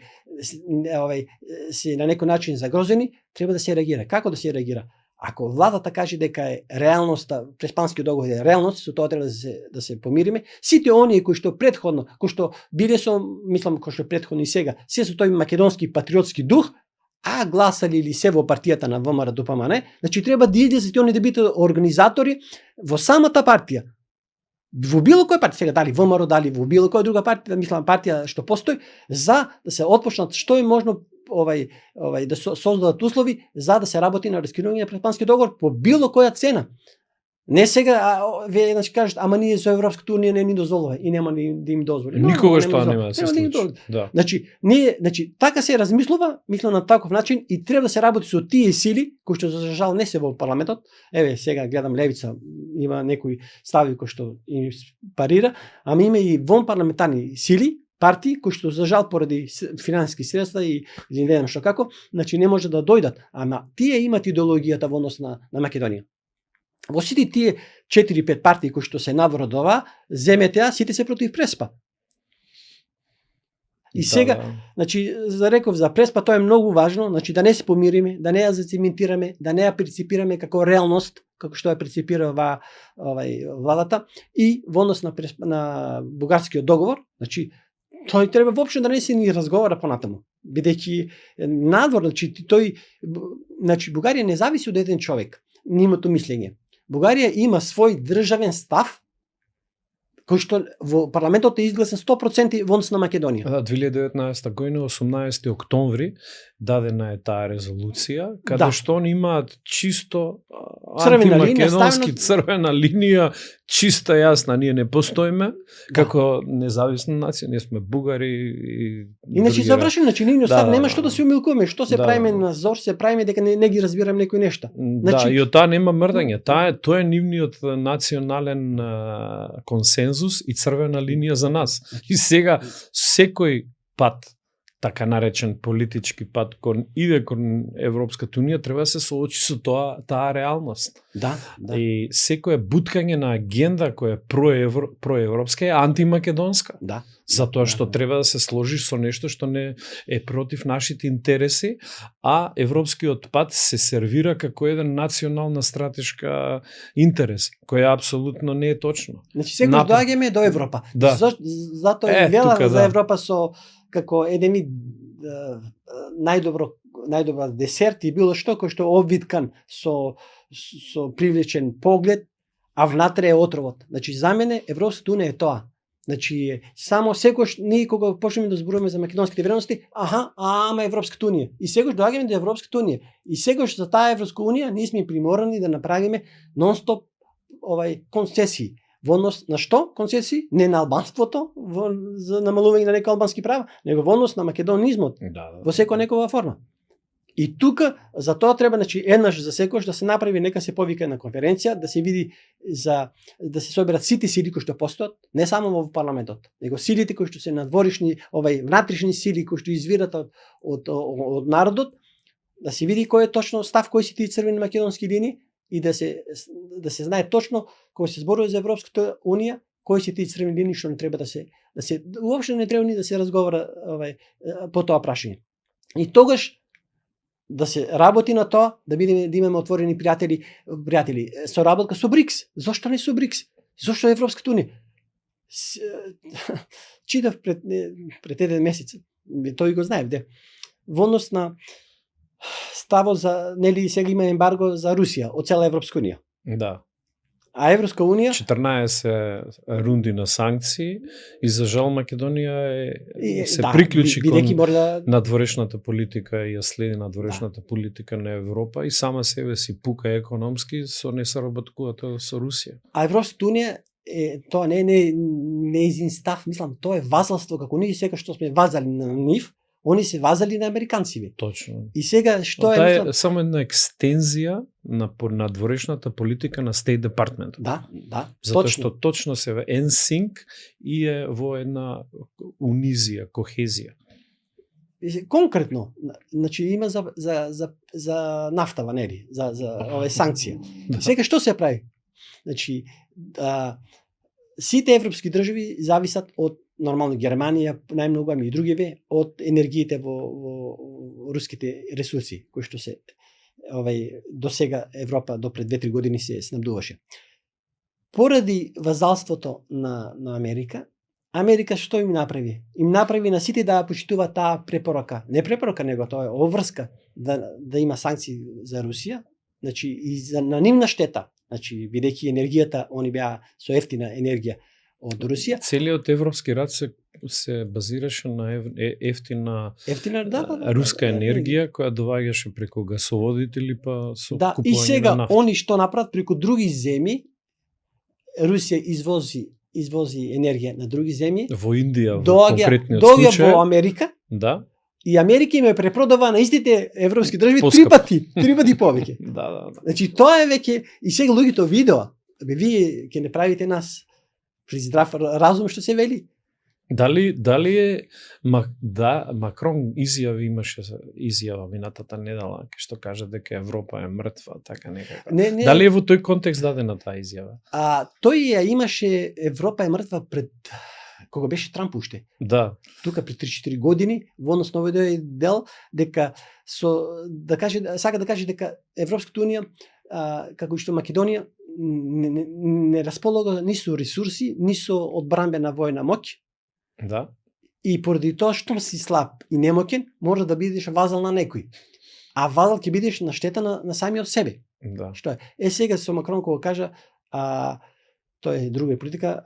на некој начин загрозени, треба да се реагира. Како да се реагира? Ако владата каже дека е реалноста, Преспанскиот договор е реалност, со тоа треба да се помириме, сите оние кои што претходно, кои што биле со, мислам, кои што претходно и сега, се со тој македонски патриотски дух, а гласали или се во партијата на ВМРО ДПМН, значи треба да излезат они да бидат организатори во самата партија. Во било која партија, сега дали ВМРО, дали во било која друга партија, мислам партија што постои, за да се отпочнат што е можно да создадат услови за да се работи на раскинување на Преспанскиот договор по било која цена. Не сега вие кажат, ама ние со Европската унија не ни дозволува и нема да им дозволи. Никогаш тоа нема да се случи. Да. Значи така се размислува, мислам на таков начин и треба да се работи со тие сили кои што за жал не се во парламентот. Еве сега гледам левица, има некои стави кои што им парира, ама има и вон парламентарни сили, партии кои што за жал поради финансиски средства и не знам што како, значи не може да дојдат, ама тие имат идеологијата во однос на Македонија. Во сите тие 4-5 партии кои што се наврод ова, земете ја, сите се против Преспа. И сега, значи, реков за Преспа, тоа е многу важно, значи да не се помириме, да не ја зацементираме, да не ја преципираме како реалност, како што ја преципира владата и во однос на бугарскиот договор, значи тој треба воопшто да не се ни разговара понатаму, бидејќи надвор, значи Бугарија не зависи од еден човек, нивното мислење. Бугарија има свој државен став кој што во парламентот е изгласен 100% во однос на Македонија. 2019 година 18 октомври дадена е таа резолуција каде што они имаат чисто антимакедонски црвена линија, чиста јасна, ние не постоиме како независна нација, ние сме бугари и иначе завршено, значи нивниот став нема што да се умилкуваме, што се правиме на зор, се правиме дека не ги разбираме некои нешта. Значи, и од таа нема мрдање, тоа е нивниот национален консензус и црвена линија за нас. И сега секој пат, така наречен политички пат иде кон Европската унија, треба да се соочи со таа реалност. Да. И секој буткање на агенда која е проевропска е антимакедонска. Да. Затоа што треба да се сложиш со нешто што не е против нашите интереси, а европскиот пат се сервира како еден национална стратешка интерес, која апсолутно не е точно. Значи секој доаѓаме до Европа. Да. Затоа вела за Европа со како еден вид најдобар десерт и било што кој што обвиткан со привлечен поглед, а внатре е отровот. Значи за мене Европската унија е тоа. Значи само секој ние кога почнеме да зборуваме за македонските вредности, ама Европската унија. И секој доаѓаме до Европската унија. И секој за таа Европска унија ние сме приморани да направиме нон-стоп концесии. Во однос на што концесии? Не на албанството, за намалување на некои албански права, него во однос на македонизмот, во секоја некова форма. И тука за тоа треба, значи, еднаш за секојаш да се направи, нека се повика на конференција, да се види да се соберат сите сили кои што постојат, не само во парламентот, него силите кои што се надворишни, внатрешни сили кои што извират од народот, да се види кој е точно став, кои се тие црвени македонски линии и да се знае точно кога се зборува за Европската унија, кои се тие црвени линии што не треба да се уопште не треба ни да се разговара по тоа прашање. И тогаш да се работи на тоа, да имаме отворени пријатели, соработка со БРИКС. Зошто не со БРИКС? Зошто Европската унија? Читав пред еден месец, тој го знаев, во однос на ставот за, нели сега има ембарго за Русија од цела Европска унија. Да. А Европска унија 14 рунди на санкции и за жал Македонија се да, приклучи бидејќи кон мора да надворешната политика и ја следи надворешната политика на Европа и сама себе си пука економски со не соработкувато со Русија. А Европската унија тоа не е неизин став, мислам, тоа е вазалство, како ние сега што сме вазали на нив, они се вазали на американциве. Точно. И сега што Тоа е, е мислам, само една екстензија на надворешната политика на State Department. да, Затоа точно. што точно се en sync и е во една унизија, кохезија. Конкретно, значи има за нафтава, нели, за ове санкција. Да. Сега што се прави? Значи, сите европски држави зависат од нормално Германија, најмногу, ами и другиве, од енергиите во руските ресурси, кои што се до сега Европа до пред 2-3 години се снабдуваше. Поради вазалството на Америка, Америка што им направи? Им направи на сите да почитуваат таа препорака. Не препорака, него тоа е обврска да има санкции за Русија, значи и на нивна штета. Значи, бидејќи енергијата, они беа со ефтина енергија од Русија. Целиот европски рад се базираше на ефтина руска енергија која доваѓаше преку гасоводите или па со да, купување и сега на нафта. они што направат преку други земји, Русија извози енергија на други земји, Во Индија, во доаѓа конкретниот во случај, Америка, да, и Америка им е препродава на истите европски држави Поскапо. три пати повеќе. да. Значи тоа е веќе и сега луѓето видео, вие ќе не правите нас при здрав разум што се вели. Дали е Макрон имаше изјава минатата недела што кажа дека Европа е мртва, така некако. Не, Дали е во тој контекст дадена таа изјава? Тој ја имаше Европа е мртва пред кога беше Трамп уште. Да. Тука пред 3-4 години во однос на овој дел дека сака да каже дека Европската унија како што Македонија не располага ни со ресурси, ни со одбранбена војна моќ. Да. И поради тоа што си слаб и немоќен, може да бидеш вазал на некој. А вазал ќе бидеш на штета на самиот себе. Да. Што е? Сега со Макрон кога кажа, тоа е друга политика,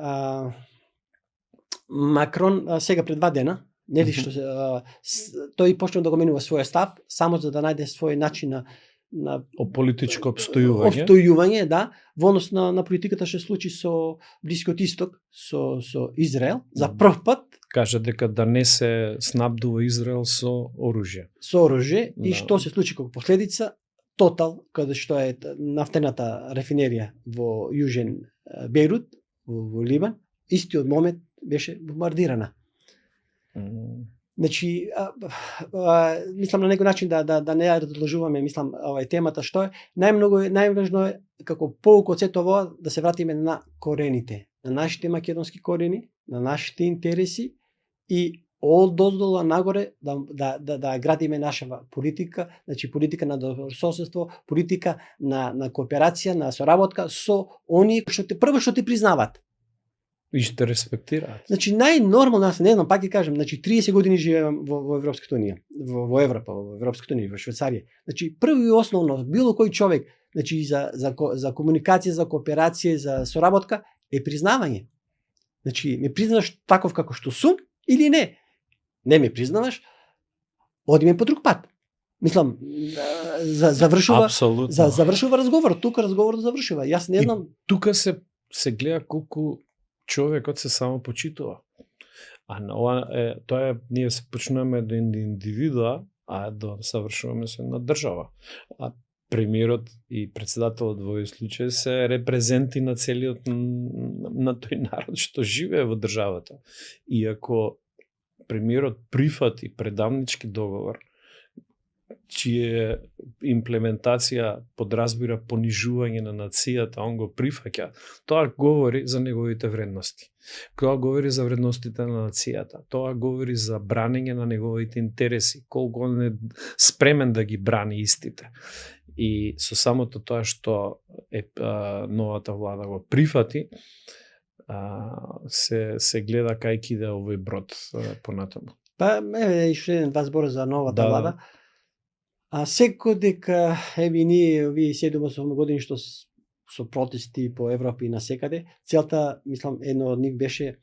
Макрон сега пред 2 дена, нели што тој почна да го менува својот став само за да најде свој начин на политичко обстојување. Да, во однос на политиката што се случи со Блискиот Исток, со Израел, за прв пат Кажа дека да не се снабдува Израел со оружје. И што се случи како последица? Тотал, каде што е нафтената рафинерија во јужен Бејрут, во Либан, истиот момент беше бомбардирана. Значи, мислам на некој начин да не ја продолжуваме, мислам, темата што е, најважно е како поука од сето ова да се вратиме на корените, на нашите македонски корени, на нашите интереси и од доздола нагоре да градиме нашава политика, значи политика на добрососедство, политика на кооперација, на соработка со оние што прво што те признаваат. И што респектираат. Значи најнормално, аз не знам, пак ќе кажам, значи 30 години живеам во Европската унија, во Европа, во Европската унија, во Швајцарија. Значи прво и основно било кој човек, значи за комуникација, за кооперација, за соработка е признавање. Значи ме признаваш таков како што сум или не? Не ме признаваш, одиме по друг пат. Мислам, завршува разговор, тука разговорот завршува. Јас не знам. Тука се гледа колку човекот се само почитува. А на ова тоа е, ние се почнуваме до индивидуа, а до совршуваме со една држава. А премиерот и председателот во овој случај се репрезенти на целиот на тој народ што живее во државата. И ако премиерот прифати предавнички договор, чие имплементација подразбира понижување на нацијата, он го прифаќа, тоа говори за неговите вредности. Тоа говори за вредностите на нацијата. Тоа говори за бранење на неговите интереси, колку он е спремен да ги брани истите. И со самото тоа што новата влада го прифати, се гледа кај ќе иде овој брод понатаму. Па, уште еден-два збора за новата влада. Секој дека ние овие 7-8 години што со протести по Европа и насекаде. Целта, мислам, едно од нив беше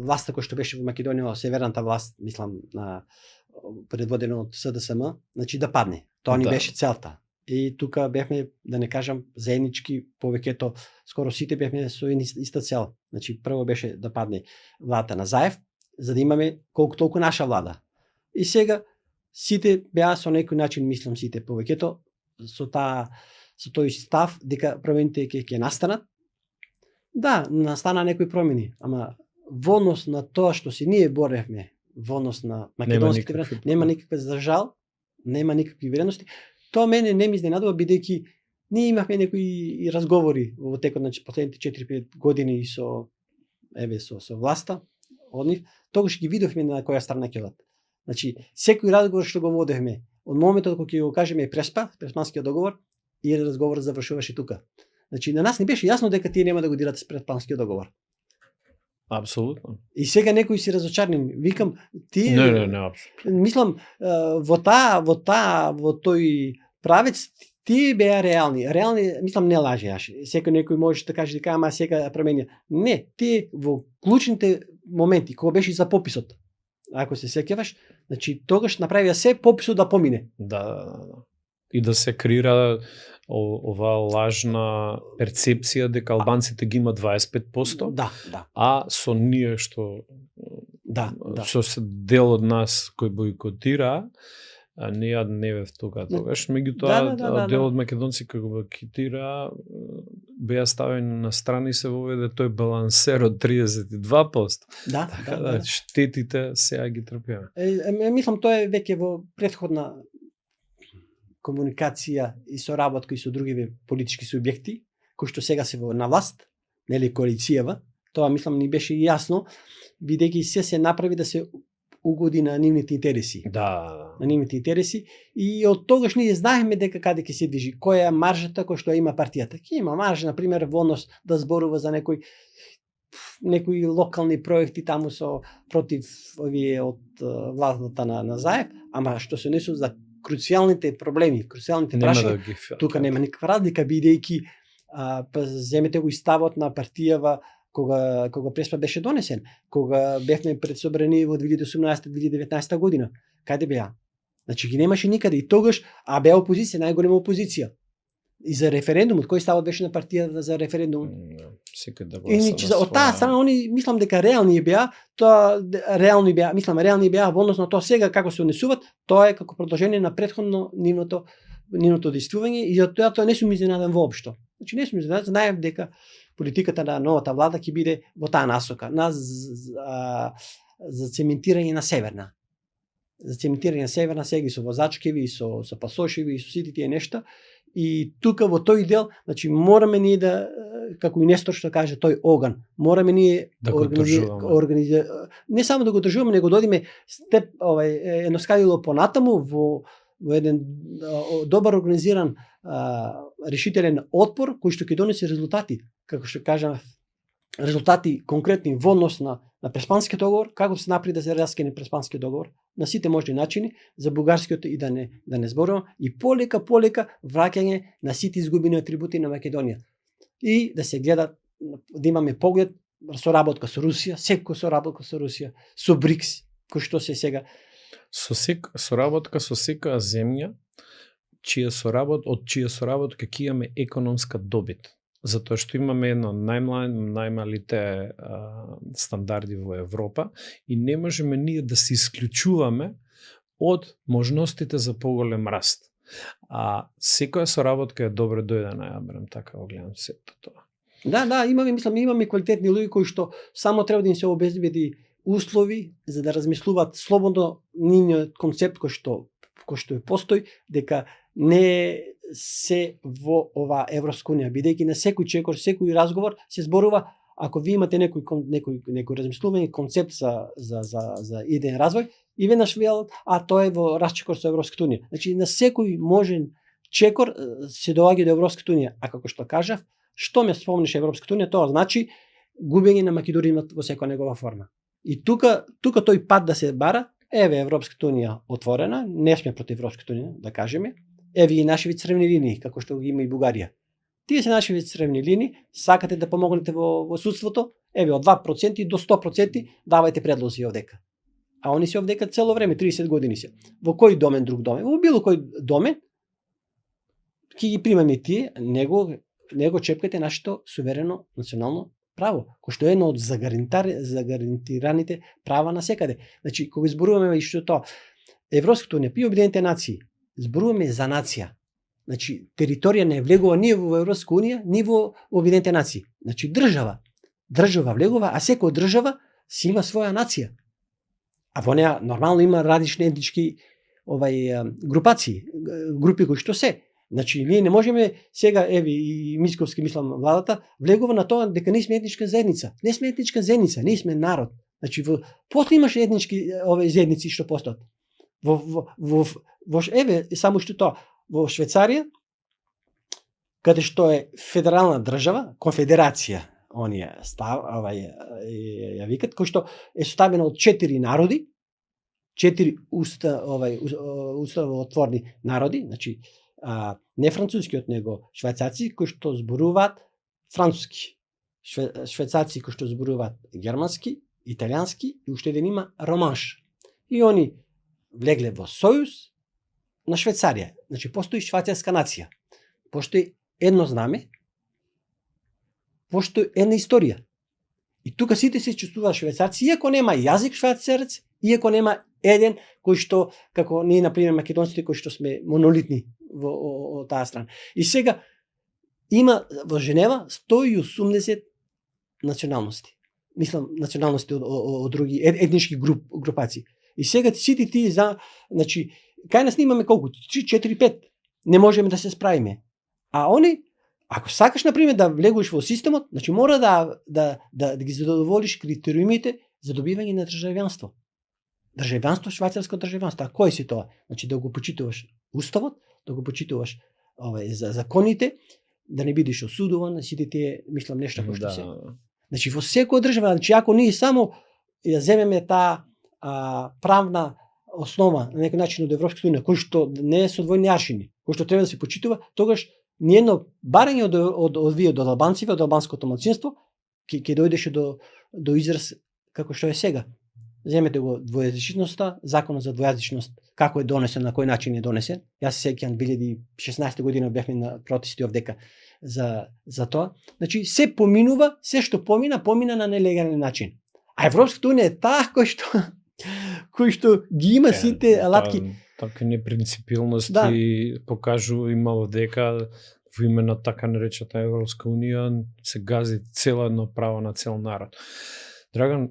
власта која што беше во Македонија, северната власт, мислам, предводена од СДСМ, значи да падне. Тоа ни беше целта. И тука бевме, да не кажам, заеднички, повеќето, скоро сите бевме со иста цел. Значи, прво беше да падне владата на Заев, за да имаме колку толку наша влада. И сега, сите беа со некој начин, мислам сите повеќето, со тој став дека промените ќе настанат. Да, настана некои промени, ама во однос на тоа што се ние боревме, во однос на македонските вредности, нема никаква, за жал, нема никакви вредности. Тоа мене не ми изненадува, бидејќи ние имавме некои разговори во текот на последните 4-5 години со власта од нив, тогаш ги видовме на која страна ќе одат. Значи, секој разговор што го водевме, од моментот кога ќе го кажеме Преспанскиот договор, и разговорот завршуваше тука. Значи, на нас не беше јасно дека тие нема да го дират Преспанскиот договор. Апсолутно. И сега некои си разочарнени. Викам, тие Не, апсолутно. Мислам, во тој правец тие беа реални. Реални, мислам, не лажеаш. Некој може да каже дека ама сега променија. Не, тие во клучните моменти кога беше за пописот. Ако се сеќаваш, значи тогаш направија се пописот да помине. Да. И да се креира оваа лажна перцепција дека албанците ги има 25%, да. А со ние што што се дел од нас кој бойкотира, ние не бев тогаш. Меѓутоа дел од македонци кој го бойкотира беа ставени на страна и се воведе тој балансер од 32%. Да. Штетите сега ги трпиме. Мислам тоа е веќе во претходна комуникација и соработка и со други политички субјекти, кои што сега се на власт, нели коалицијава, тоа мислам ни беше јасно, бидејќи се направи да се угоди на нивните интереси. Да. На нивните интереси и од тогаш ние знаеме дека каде ќе се движи, која е маржата која што има партијата. Ќе има маржа, на пример, во однос да зборува за некои локални проекти таму против овие од владата на Заев, ама што се несу за круцијалните проблеми, круцијалните прашања, тука нема никаква разлика, бидејќи земете го и ставот на партијава кога Преспа беше донесен, кога бевме пред собрани во 2018-2019 година. Каде беа? Значи ги немаше никаде и тогаш, беа опозиција, најголема опозиција. И за референдумот, кој ставот беше на партијата за референдум? Секој да гласа. Од таа страна они мислам дека реални беа, реални беа во однос на тоа сега како се однесуваат, тоа е како продолжение на претходно нивното действување и од тоа не сум изненаден воопшто. Значи не сум изненаден, знаев дека политиката на новата влада ќе биде во таа насока, за цементирање на Северна. За цементирање на Северна сега и со возачкеви, и со пасошеви, и со сите тие нешта. И тука во тој дел, значи мораме ние да, како и Нестор што каже, тој оган, мораме ние да го држуваме. Не само да го држуваме, него да одиме едно скалило понатаму во еден добар организиран решителен отпор кој што ќе донесе резултати, како што кажам, резултати конкретни во однос на Преспанскиот договор, како се направи да се раскине Преспанскиот договор, на сите можни начини, за бугарскиот и да не зборувам, и полека враќање на сите изгубени атрибути на Македонија. И да се гледа, да имаме поглед, соработка со Русија, секој соработка со Русија, со БРИКС, кој што се сега. Соработка со секоја земја, од чија соработка ќе имаме економска добит. Затоа што имаме едно најмалите стандарди во Европа и не можеме ние да се исклучуваме од можностите за поголем раст. Секоја соработка е добро дојдена, ја берам така го гледам сето тоа. Да, имаме квалитетни луѓе кои што само треба да им се обезбеди услови за да размислуваат слободно нивниот концепт кој што постои, дека не се во оваа Европска унија, бидејќи на секој чекор, секој разговор се зборува, ако ви имате некој размислување, концепт за идеен развој, и веднаш велат, тоа е во расчекор со Европската унија. Значи на секој можен чекор се доаѓа до Европската унија, а како што кажав, што ме спомнеш Европската унија, тоа значи губење на македонизмот во секоја негова форма. И тука тој пат да се бара еве Европската унија отворена, не сме против Европската унија, да кажеме. Еве и нашите црвени линии, како што ги има и Бугарија. Тие се нашите црвени линии, сакате да помогнете во судството, еве од 2% до 100% давајте предлози овдека. А они се овдека цело време, 30 години се. Во кој домен, друг домен? Во било кој домен, ќе ги примаме тие, него чепкате нашето суверено национално право, кој што е едно од загарантираните права на секаде. Значи, кога зборуваме и што тоа, Европската унија и Обединените нации, зборуваме за нација. Значи, територија не влегува ни во Европска унија, ни во Обединените нации. Значи, држава влегува, а секоја држава си има своја нација. А во неа нормално има различни етнички групации, групи кои што се. Значи, ние не можеме сега, еве и Мицковски, мислам, владата, влегува на тоа дека ние сме етничка заедница. Не сме етничка заедница, ние сме народ. Значи, после имаше етнички заедници што постојат. Еве, само што тоа, во Швајцарија, каде што е федерална држава, конфедерација, оние ја викат, кој што е составена од 4 народи, 4 уставотворни народи, значи не француски од него, швајцарци кои што зборуваат француски, швајцарци кои што зборуваат германски, италијански и уште еден има романш. И они влегле во сојуз на Швајцарија. Значи постои швајцарска нација. Постои едно знаме, постои една историја. И тука сите се чувствуваат швајцарци, иако нема јазик швајцарец, иако нема еден кој што, како ние, например, македонците, кои што сме монолитни во таа страна. И сега има во Женева 180 националности. Мислам, националности од други етнички групации. И сега сите тие значи, кај нас имаме колку? 3, 4, 5. Не можеме да се справиме. А они, ако сакаш, например, да влегуваш во системот, значи мора да ги задоволиш критериумите за добивање на државјанство. Државјанство, швајцарско државјанство. А кој си тоа? Значи да го почитуваш уставот, да го почитуваш за законите, да не бидеш осудуван, сите тие, мислам, нешта кои што се. Значи во секоја држава, значи ако ние само ја земеме таа правна основа на некој начин од Европската унија, кој што не е со двојни аршини, кој што треба да се почитува, тогаш ниедно барање од вие, од албанците, од албанското малцинство, ќе дојдеше до израз како што е сега. Земете го двојазичноста, законот за двојазичност, како е донесен, на кој начин е донесен. Јас се сеќавам 2016 година бевме на протести овдека за тоа. Значи се поминува, се што помина на нелегален начин. А Европската унија е таа кој што ги има сите алатки. Така непринципилности покажува има овдека во име на така наречената Европска унија се гази цело едно право на цел народ. Драган,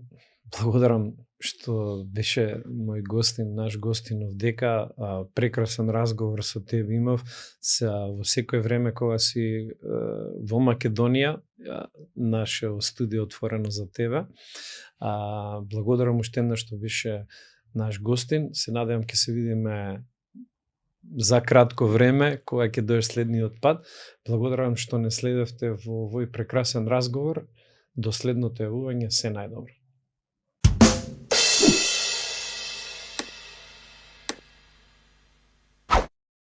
благодарам што беше мој гостин, наш гостин овдека. Прекрасен разговор со тебе имав. Во секој време кога си во Македонија, наше студио отворено за тебе. Благодарам уште еднаш што беше наш гостин. Се надевам ќе се видиме за кратко време, кога ќе дојдеш следниот пат. Благодарам што не следевте во овој прекрасен разговор. До следното јавување, се најдобро.